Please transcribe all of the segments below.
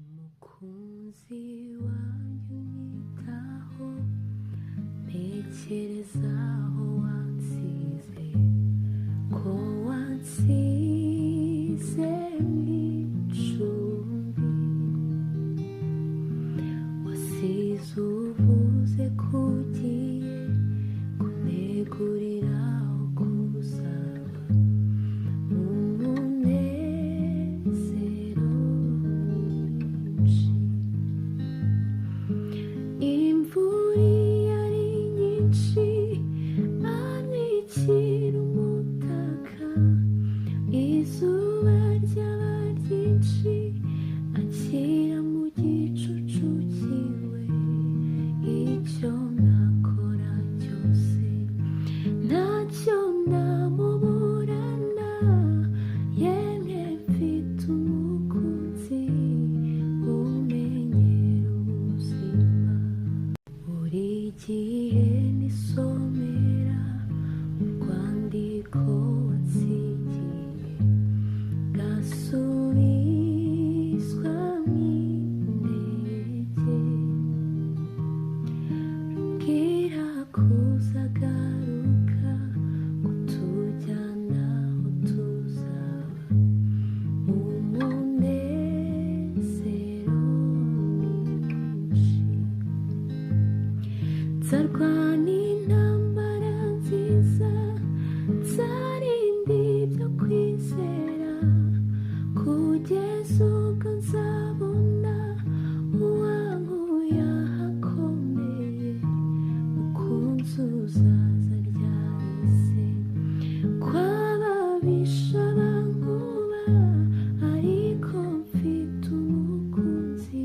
Umukunzi wanjye unyitaho, ntekereza aho wansize, ko wansize mu icumbi, wasize uvuze ko ugiye kunegurira aho kuzaba mu munezero mwinshi. Imvura iyo ari nyinshi antwikira umutaka, izuba ryaba ryinshi anshyira mu gicucu cyiwe. Icyo nakora cyose ntacyo namuburana, yemwe mfite umukunzi umenyera ubuzima. Buri gihe nisomera urwandiko wansigiye, ngasubizwa mu intege, rumbwira kuzagaruka kutujyana aho tuzaba mu munezero mwinshi. Nzarwana intambara nziza, nzarinda ibyo kwizera, kugeza ubwo nzabona uwankuye ahakomeye. Mukunzi uzaza ryari se, ko ababisha bankuba, ariko mfite umukunzi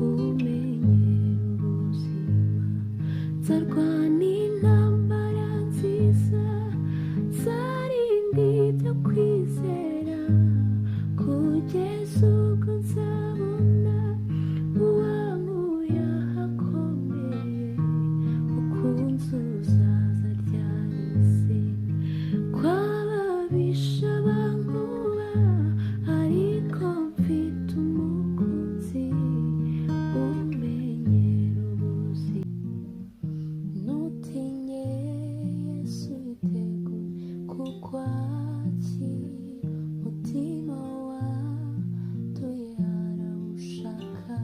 umenyera ubuzima. Nzarwana intambara nziza, nzarinda ibyo kwizera, kugeza ubwo nzabona uwankuye ahakomeye. Mukunzi uzaza ryari se, ko ababisha bankuba, ariko mfite umukunzi umenyera ubuzima. Ntutinye, Yesu yiteguye kukwakira, umutima wanduye arawushaka.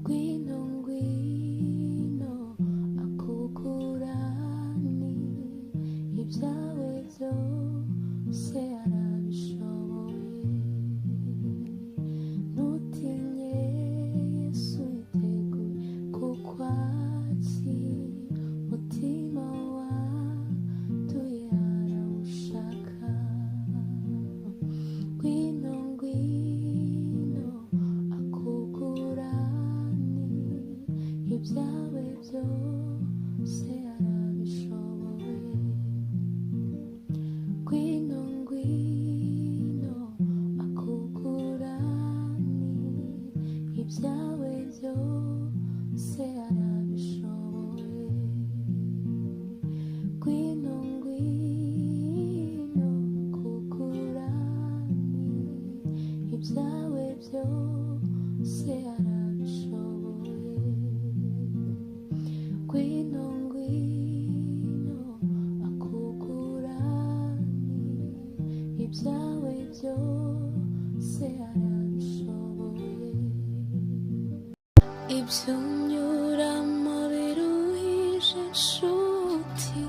Ngwino, ngwino akugurane, ibyawe byose arabishoboye. Ntutinye, Yesu yiteguye kukwakira, umutima wanduye arawushaka. Ngwino, ngwino akugurane, ibyawe byose arabishoboye. Ngwino, ngwino akugurane, ibyawe byose arabishoboye. Ngwino, ngwino akugurane, ibyawe byose arabishoboye. Ngwino, ngwino akugurane, ibyawe byose arabishoboye. Ibyo unyuramo biruhije nshuti,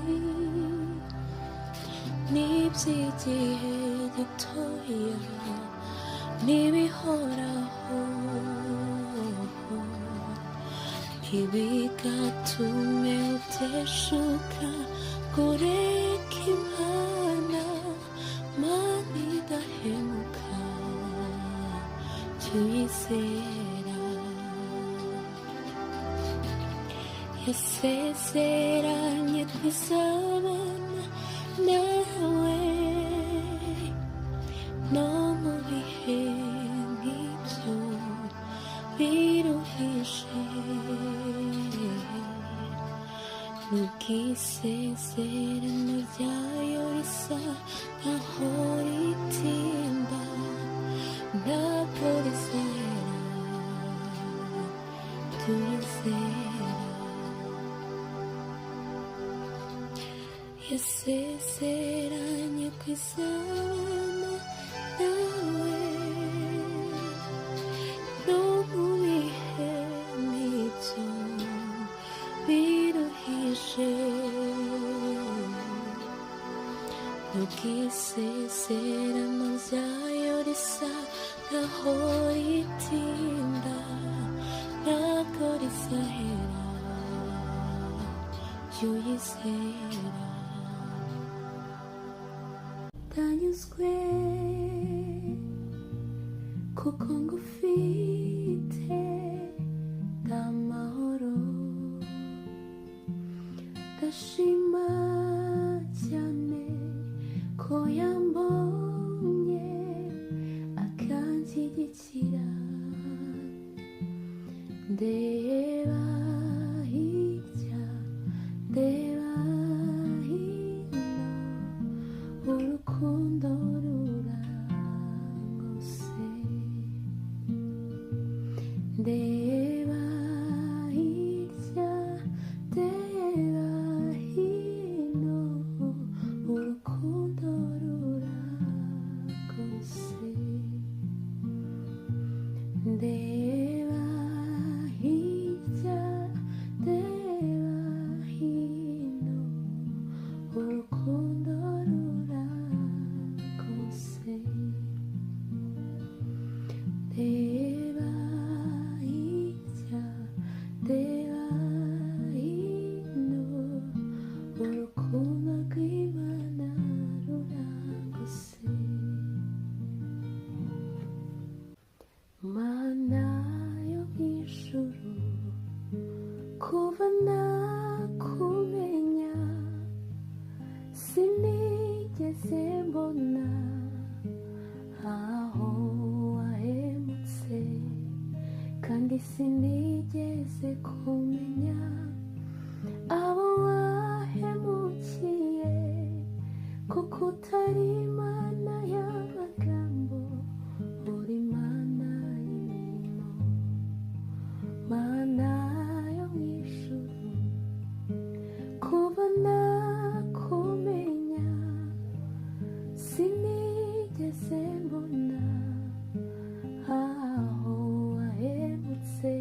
n'iby'igihe gitoya ntibihoraho, ntibigatume uteshuka ngo ureke Imana. Mana idahemuka, jya uyizera. Yasezeranye twizabana nawe no mu bihe nk'ibyo biruhije. Nubwo isezerano ryayo risa nkaho ritinda, ntabwo Ntabwo rizahera tuyizera. Yasezeranye ko izabana nawe no mu bihe nk'ibyo biruhije. Nubwo isezerano ryayo risa nkaho ritinda, ntabwo rizahera jya uyizera. Ndanyuzwe kuko ngufite, ndamahoro, ndashima cyane ko yambonye akanshyigikira. Ndeba hirya, ndeba hino, urukundo rurangose. Ndeba hirya, ndeba hino, urukundo rurangose. Ndeba hirya, ndeba hino, urukundo rurangose. Ndeba hirya, ndeba hino, urukundo rw'Imana rurangose. Mana yo mu ijuru, kuva nakumenya sinigeze mbona aho wahemutse, kandi sinigeze kumenya abo wahemukiye, kuko utari Imana y'amagambo, uri Imana y'imirimo. Mana yo mu ijuru, kuva nakumenya sinigeze mbona aho wahemutse,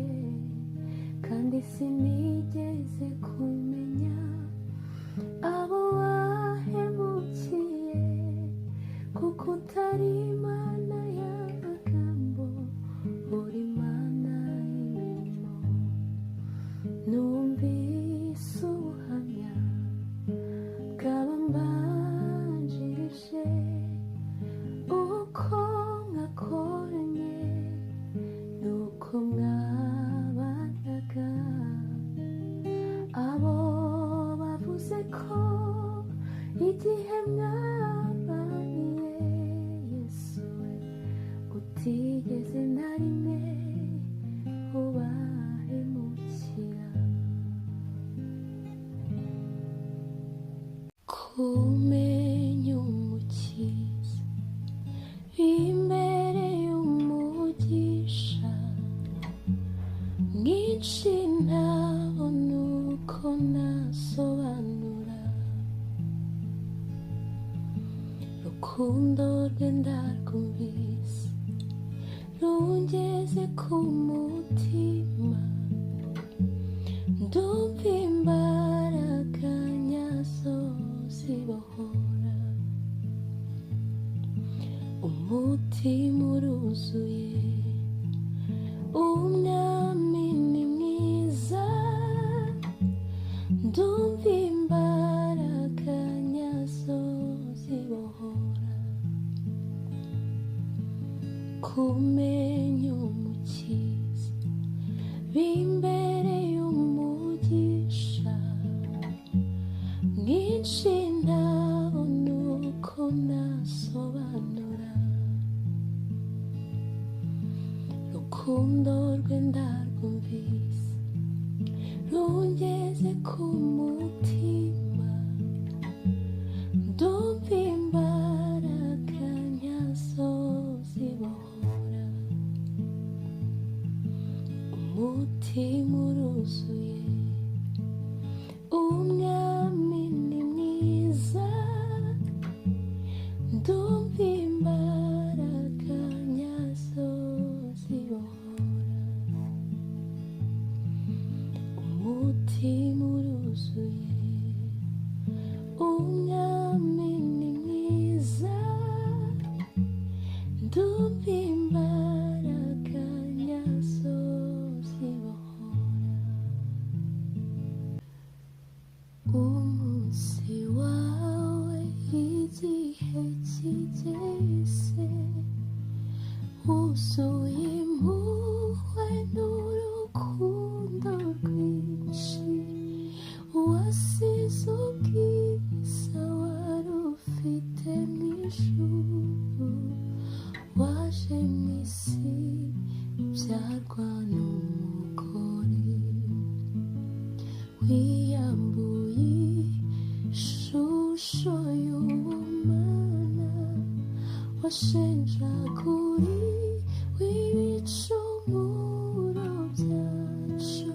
kandi sinigeze kumenya abo wahemukiye, kuko utari Imana y'amagambo, uri Imana y'imirimo. Numvise ubuhamya bw'abambanjirije, uko mwakoranye n'uko mwabanaga, abo bavuze ko igihe mwabaniye Yesu we utigeze na rimwe ubahemukira. Kumenya Umukiza imbere y'umugisha mwinshi, ntabona uko nasobanura. Rukundo rwe ndarwumvise rungeze ku mutima, ndumva imbaraga nyazo zibohora. Umutima uruzuye, Umwami ni mwiza, ndumva imbaraga nyazo zibohora. Kumenya Umukiza bimbere y'umugisha mwinshi, ntabona uko nasobanura. Rukundo rwe ndarwumvise rungeze ku mutima, ndumva imbaraga nyazo zibohora. Umutima uruzuye, Umwami ni mwiza, ndumva imbaraga nyazo zibohora. Umutima uruzuye, Umwami ni mwiza, ndumva imbaraga nyazo zibohora. Umunsi wawe igihe kigeze, wuzuye impuhwe n'urukundo rwinshi, wasize ubwiza wari ufite mu ijuru, waje mu isi ubyarwa n'umugore, wiyambuye ishusho y'ubumana, washenjaguriwe ibicumuro byacu,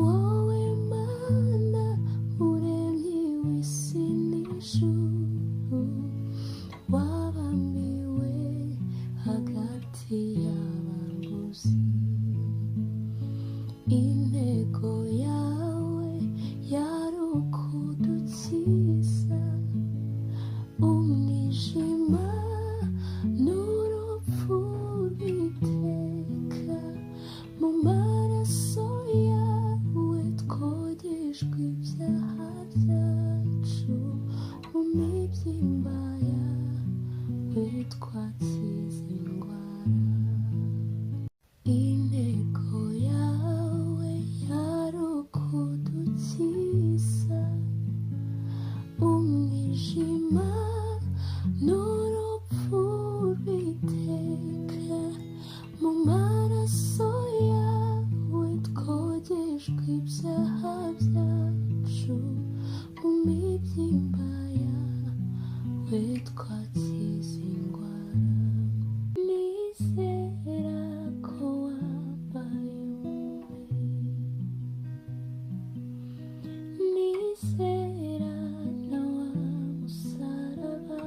wowe Mana muremyi w'isi n'ijuru, wabambiwe hagati y'abambuzi. Intego yawe yari ukudukiza umwijima n'urupfu rw'iteka, mu maraso yawe twogejwe ibyaha byacu, mu mibyimba yawe twakize indwara. Intego yawe yari ukudukiza umwijima n'urupfu rw'iteka, mu maraso yawe twogejwe ibyaha byacu, mu mibyimba yawe twakize indwara. Nizera ko wambaye umubiri, nizera na wa musaraba,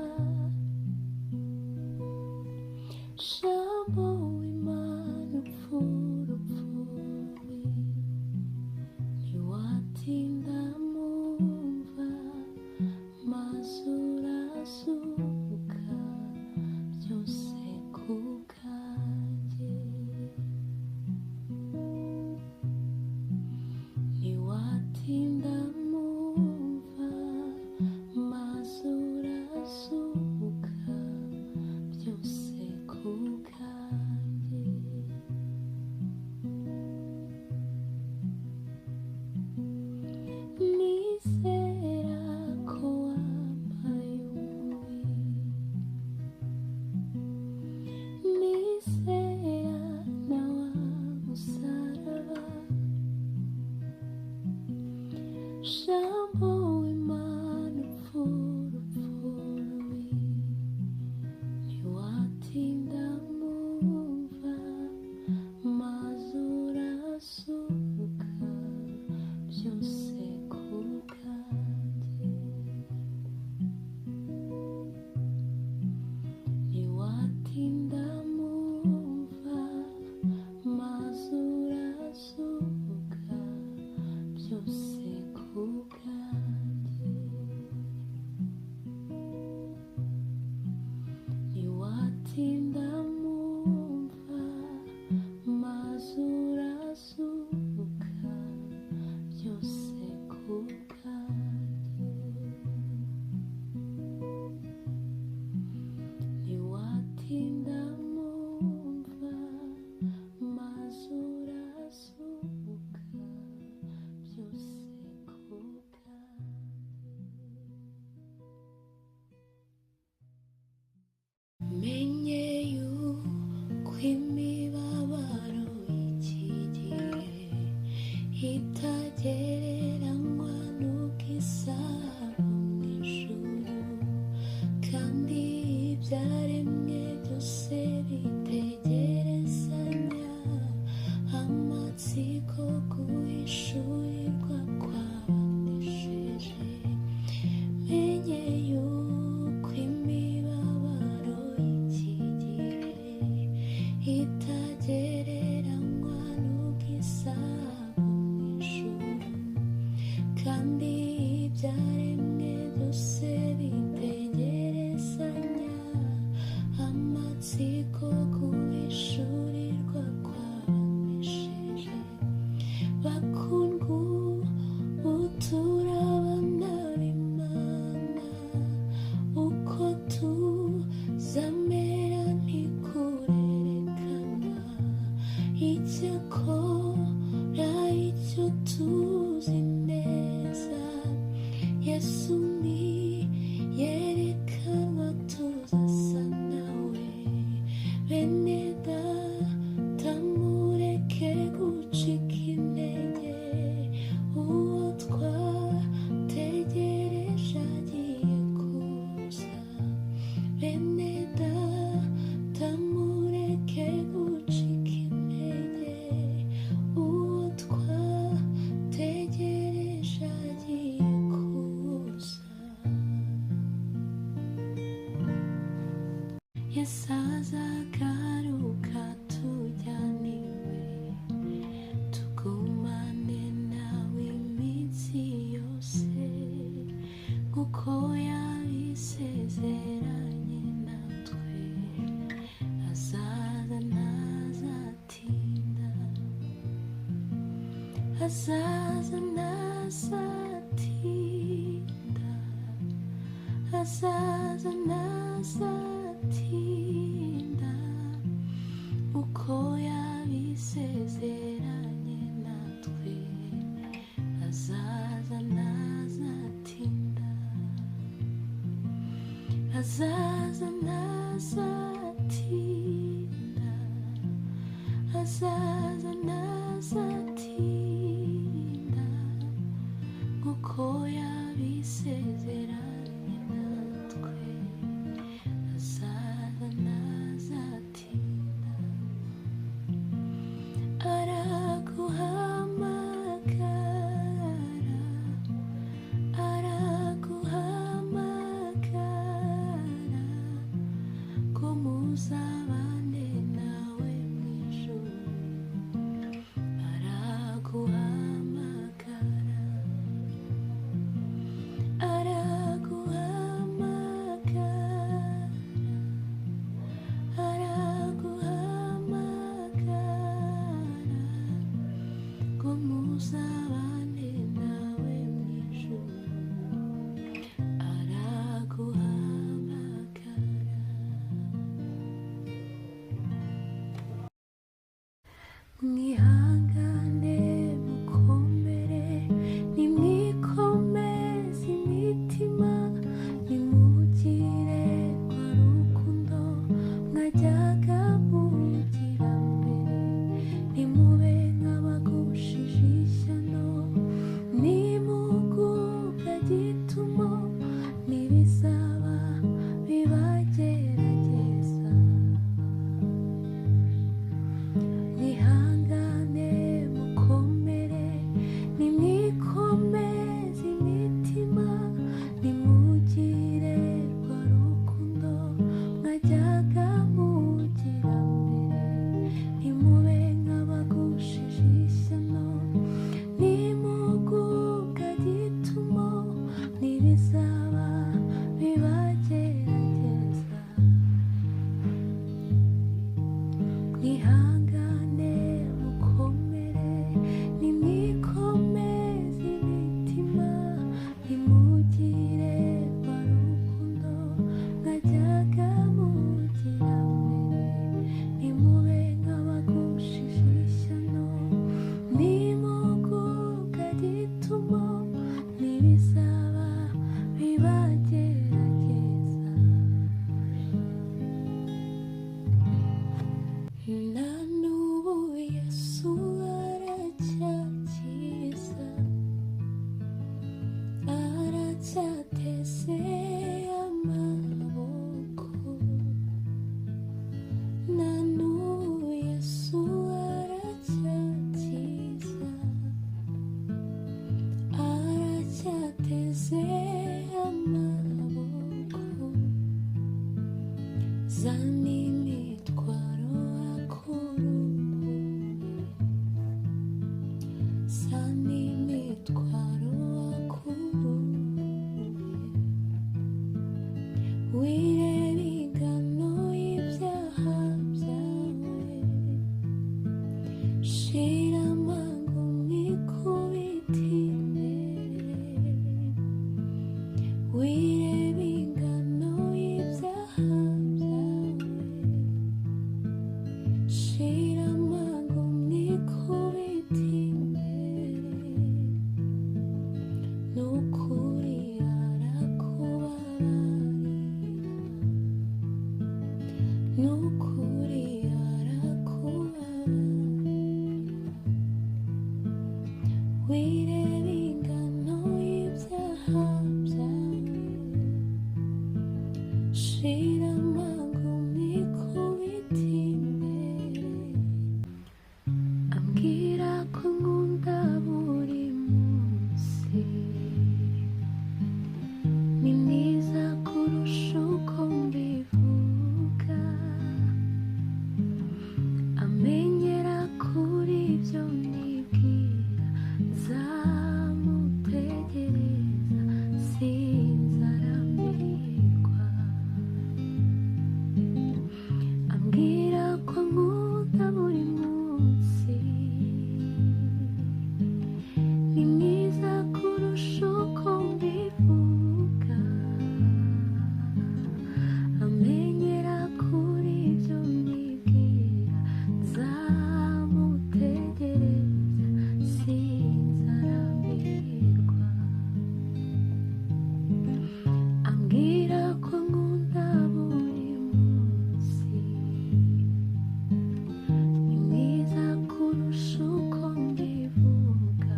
Jambo w'Imana upfa urupfu rubi, ntiwatinda mu mva maze urazuka, byose ku bwanjye. Ntiwatinda mu mva maze urazuka, byose ku bwanjye. Niko guhishurirwa kwabanesheje. Bakundwa, ubu turi abana b'Imana, uko tuzamera ntikurerekanwa. Icyakora icyo tuzi neza, Yesu niyerekanwa tuzasa nawe. Bene Data, mureke gucika intege, uwo twategereje agiye kuza. Bene Data, mureke gucika intege, uwo twategereje agiye kuza. Yesu azagaruka tujyaniwe, tugumane nawe iminsi yose, nk'uko yabisezeranye natwe. Azaza ntazatinda, azaza ntazatinda, azaza ntazatinda, uko yabisezeranye natwe. Azaza ntazatinda, azaza ntazatinda, azaza ntazatinda, nk'uko yabisezeranye natwe. Azaza ntazatinda, araguhamagara, araguhamagara, ko muzabane nawe mu ijuru. Araguhamagara, araguhamagara, araguhamagara, ko muzabane nawe mu ijuru. Araguhamagara. Mwihangane mukomere, nimwikomeze imitima, nimugire rwa rukundo mwajyaga mugira mbere. Nimube nk'abagushije ishyano, nimugubwa gitumo n'ibizaba bibagerageza. Mwihangane mukomere, nimwikomeze imitima, nimugire rwa rukundo mwajyaga mugira mbere. Nimube nk'abagushije ishyano, nimugubwa gitumo n'ibizaba bibagerageza. Mwihangane mukomere, nimwikomeze imitima, nimugire rwa rukundo mwajyaga mugira mbere. Nimube nk'abagushije ishyano, nimugubwa gitumo n'ibizaba bibagerageza. Na n'ubu Yesu aracyakiza, aracyateze amaboko. Na n'ubu Yesu aracyakiza, aracyateze amaboko. Zana imitwaro akuye Shira amanga umwikubite imbere, wirebe ingano y'ibyaha byawe. Shira amanga umwikubite imbere, n'ukuri arakubabarira, n'ukuri arakubabarira. Wirebe ingano y'ibyaha byawe, shira amanga umwikubite imbere. Ambwira ko nkunda buri munsi, ni mwiza kurusha uko mbivuga, amenyera kuri ibyo nibwira, nzamutegereza sinzarambirwa. Ambwira ko nkunda buri munsi, ni mwiza kurusha uko mbivuga, amenyera kuri ibyo nibwira, nzamutegereza sinzarambirwa. Ambwira ko nkunda buri munsi, ni mwiza kurusha uko mbivuga,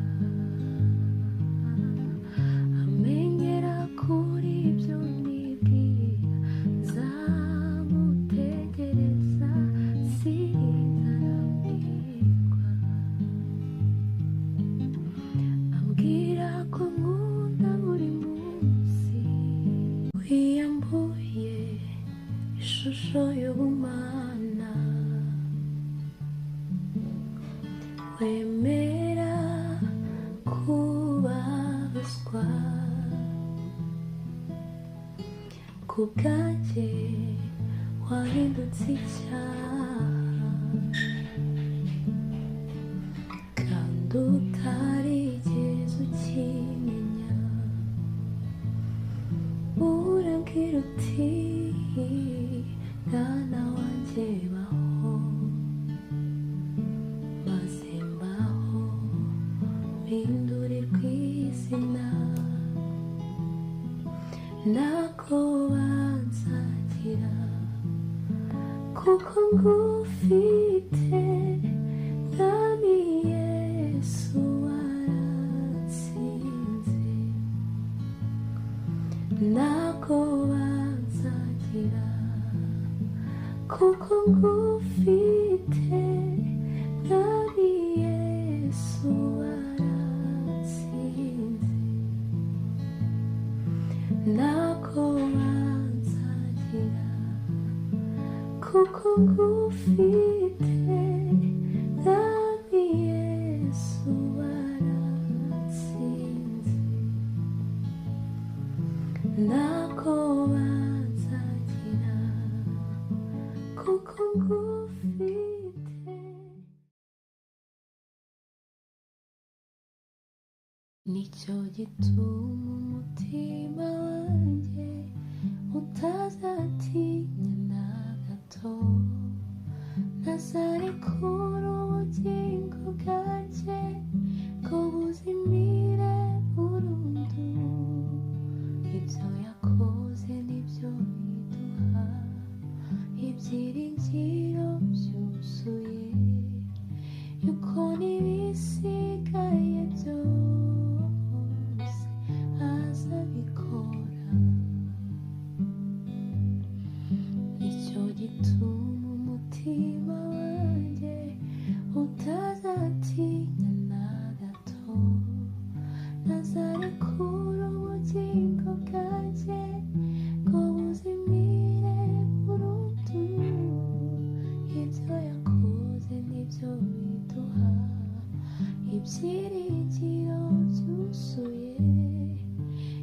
amenyera kuri ibyo nibwira, nzamutegereza sinzarambirwa. Ambwira ko nkunda buri munsi, wiyambuye ishusho y'ubumana, wemera kubabazwa ku bwanjye, wahindutse icyaha kandi utarigeze ukimenya. Urabwira uti mwana wanjye baho, maze mbaho mpindurirwa izina, ntako banzagira kuko ngufite, Mwami Yesu waratsinze, ntako banzagira kuko ngufite, Mwami Yesu waratsinze, ntako banzagira kuko ngufite, Mwami Yesu waratsinze, ntako banzagira kuko ngufite. Nicyo gituma umutima wanjye utazatinya na gato, ntazarekura ubugingo bwanjye ngo buzimire burundu. Ibyo yakoze nibyo biduha ibyiringiro byuzuye, yuko n'ibisigaye byose azabikora. Nicyo gituma umutima wanjye utazatinya na gato, ntazarekura ubugingo bwanjye ngo buzimire burundu. Ibyo yakoze nibyo biduha ibyiringiro byuzuye,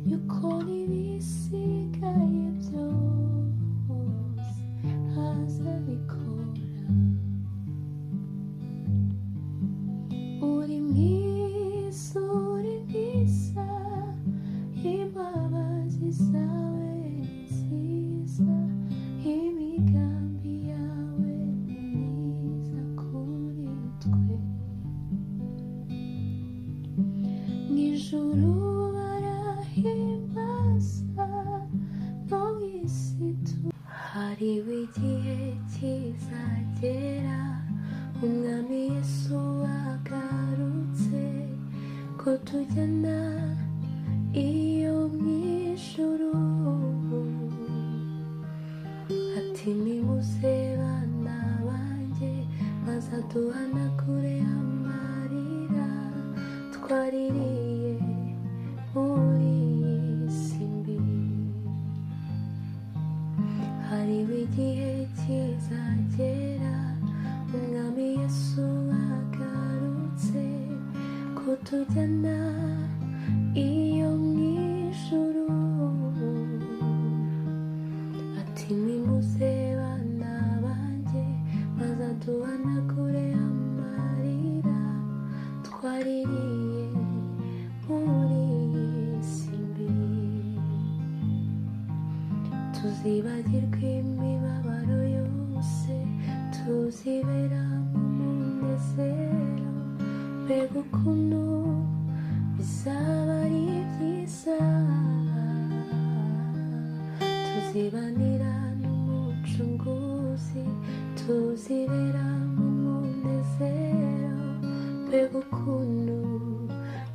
yuko n'ibisigaye byose azabikora. Umwami Yesu agarutse ko tujyana iyo mu ijuru. Ati nimuze bana banjye, maze aduhanagure amarira twaririye muri iyi si mbi. Hariho igihe kizagera Umwami Yesu agarutse ko tujyana iyo mu ijuru. Ati nimuze bana banjye, maze aduhanagure amarira twaririye muri iyi si mbi. Tuzibagirwa imibabaro yose, tuzibera mu munezero. Mbega ukuntu bizaba ari byiza, tuzibanira n'Umucunguzi, tuzibera mu munezero. Mbega ukuntu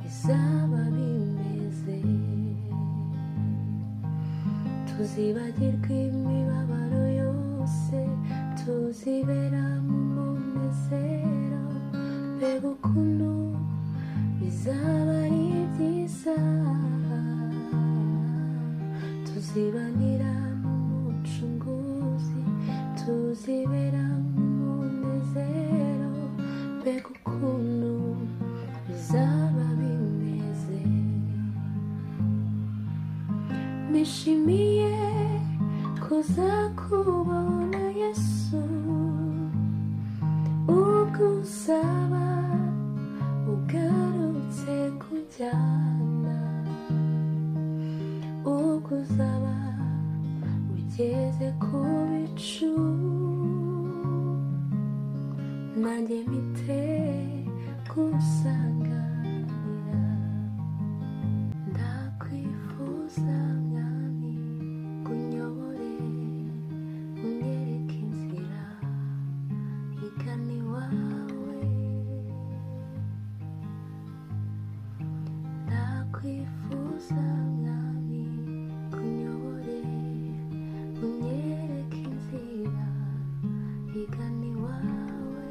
bizaba bimeze, tuzibagirwa imibabaro yose, tuzibera mu munezero. Mbega ukuntu bizaba ari byiza, tuzibanira n'Umucunguzi, tuzibera mu munezero. Mbega ukuntu bizaba bimeze. Nishimiye kuza kubona Yesu, ubwo uzaba ugarutse kujyana, ubwo uzaba ugeze ku bicu, nanjye mpite gusanganira. Ndakwifuza Mwami, kunyobore unyereke inzira igana iwawe. Ndakwifuza Mwami, kunyobore unyereke inzira igana iwawe.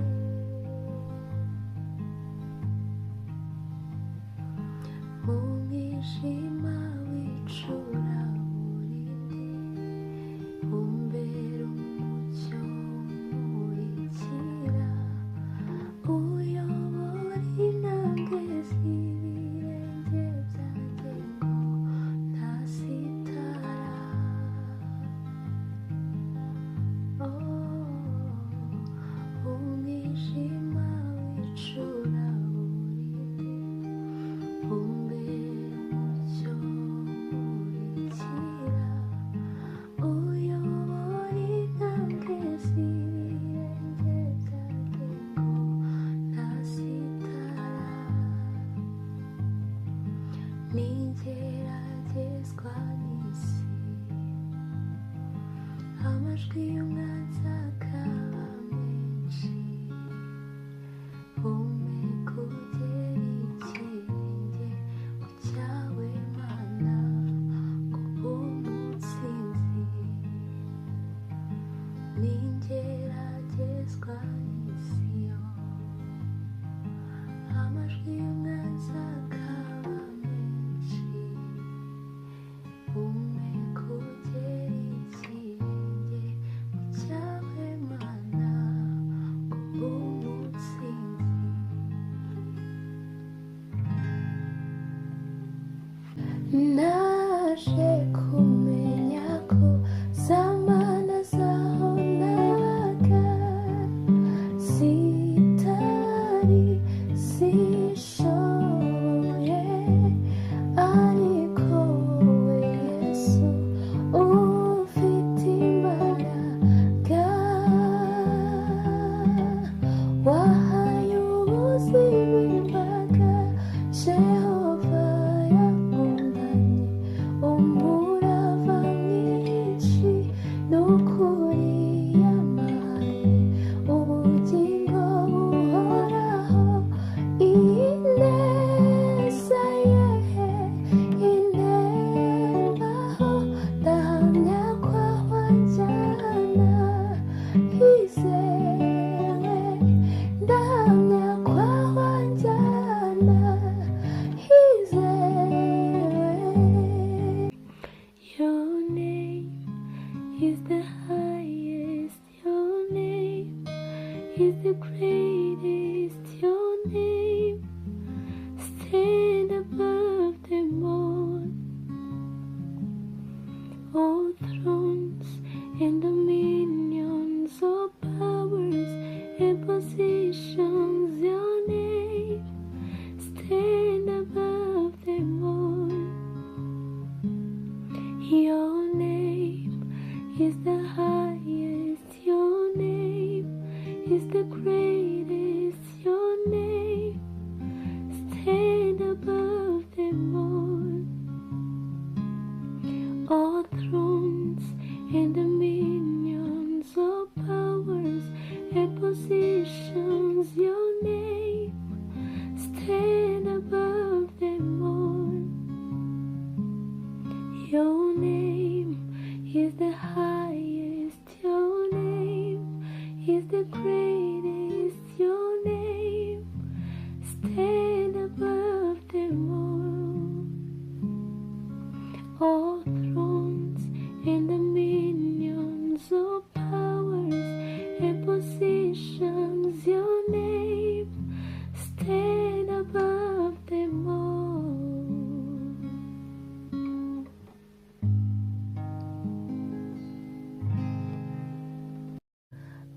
Mu mwijima w'icuraburindi, umbera umucyo umurikira, uyobora intambwe z'ibirenge byanjye ngo ntasitara. Umwijima w'icuraburindi, umbera umucyo umurikira, uyobora intambwe z'ibirenge byanjye ngo ntasitara. Ningeragezwa n'isi, amajwi y'umwanzi akaba menshi, umpe kugera ikirenge mu cyawe Mana, kubw'umutsinzi. Ningeragezwa n'isi yo, amajwi y'umwanzi akaba menshi, umpe kugera ikirenge mu cyawe Mana, kubw'umutsinzi. Naje kumenya ko zamana zaho nabaga zitari zishoboye, ariko wowe Yesu ufite imbaraga, wahaye ubuzima imbaga. Jehova yakundanye umurava mwinshi, n'ukuri yampaye ubugingo. is the greatest, your name stand above them all. All thrones and dominions, all powers and positions, your name stand above them all. Your name is the highest, your name is the greatest, your name stand above them all. All thrones and dominions, all powers and positions, your name stand above them all. Your name is the highest, your name is the greatest, your name stand above them all. All thrones and dominions, all powers and positions, your name stand above them all.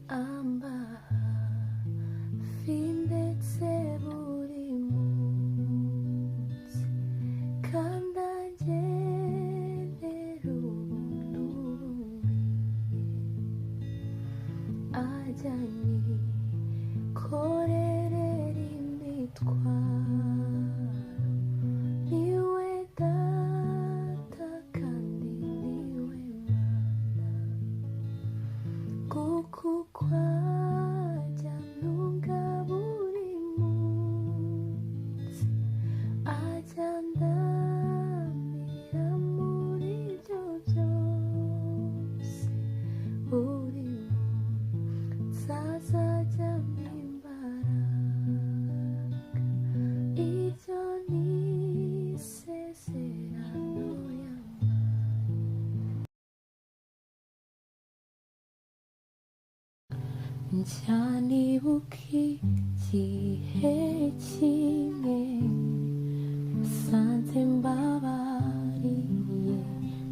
Amba ndetse buri munsi, kandi agendera ubuntu ajyanye korerera imitwaro, niwe data kandi niwe mana, kuko kwajya ntunga buri munsi, ajya ndamira muri ibyo byose, buri munsi azajya ampa imbaraga, iryo ni isezerano yampaye. Njya nibuka igihe kimwe musanze mbabariye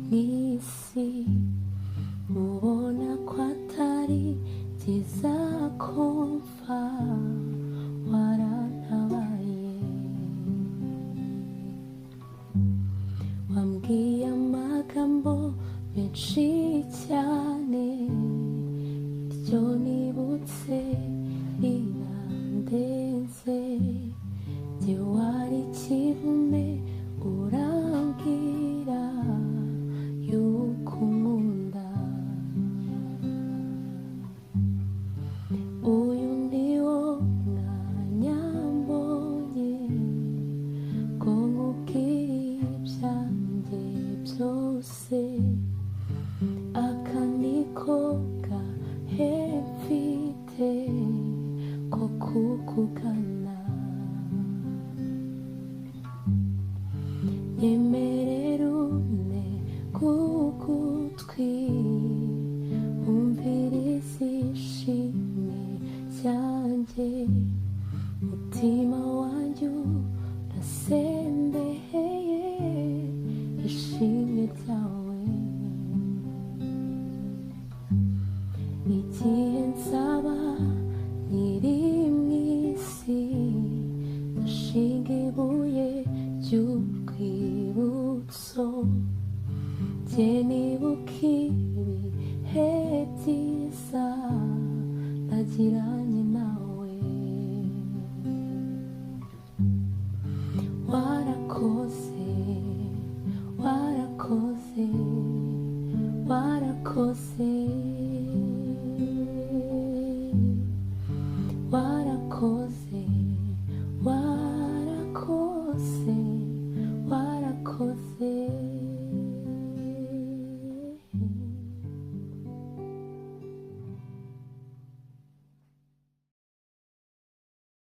mu isi, ubona ko atari byiza ko mpfa, warantabaye. Wambwiye amagambo menshi cyane, iryo nibutse rirandenze, jye wari ikivume urambwira yuko unkunda. Uyu ni wo mwanya mbonye ngo nkubwire ibyanjye byose, aka niko gahe mfite ko kukugana. Nyemerera une kugutwi, umvirize ishimwe ryanjye, mutima wanjye urasendeye ishimwe ryawe. Igihe nzaba nkiri mu isi, ndashinga ibuye ry'urwibutso, jye nibuka ibihe byiza nagiranye nawe. Warakoze, warakoze, warakoze, warakoze, warakoze.